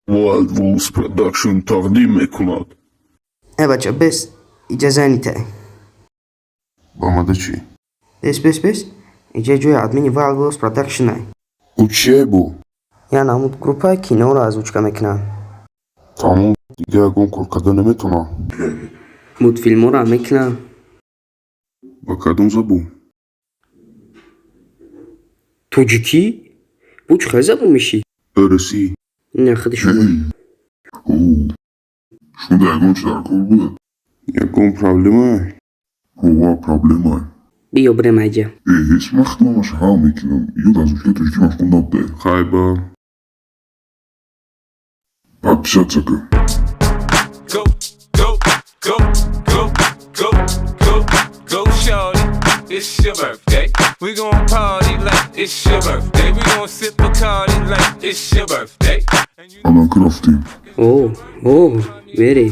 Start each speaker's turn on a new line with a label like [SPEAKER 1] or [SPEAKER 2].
[SPEAKER 1] Wild Wolves Production тақдим мекунад.
[SPEAKER 2] Э, бача, бес, иҷа занято.
[SPEAKER 1] Ба мада чӣ?
[SPEAKER 2] Бес, бес, бес, иҷа ҷои админи Wild Wolves Production.
[SPEAKER 1] Ӯ чие бу?
[SPEAKER 2] Я намуд группа киноро озвучка мекунам.
[SPEAKER 1] Тамом, дига ягон кор карда наметавонам.
[SPEAKER 2] Мультфилмҳоро мекунам.
[SPEAKER 1] Ба кадом забон?
[SPEAKER 2] Тоҷикӣ? Бу чӣ хел забон мешӣ?
[SPEAKER 1] Русӣ.
[SPEAKER 2] Не, худи шумо.
[SPEAKER 3] О, шумо дар ягон чи дар кор буда?
[SPEAKER 1] Ягон проблема?
[SPEAKER 3] Ҳова, проблема.
[SPEAKER 2] Биё, бирем айҷа.
[SPEAKER 3] Э, ҳеҷ, ман худамаша ҳал мекунам. Ё дар озвучкаи тоҷикӣ машғул набуда.
[SPEAKER 1] Хайба.
[SPEAKER 3] Подписаться кун.
[SPEAKER 4] Go, go, go, go, go, go, go, shorty. It's your birthday. We gon' party like it's your birthday. We gon' sip Bacardi like it's your birthday. And you
[SPEAKER 3] Анаки рафтем.
[SPEAKER 2] О, о, вере.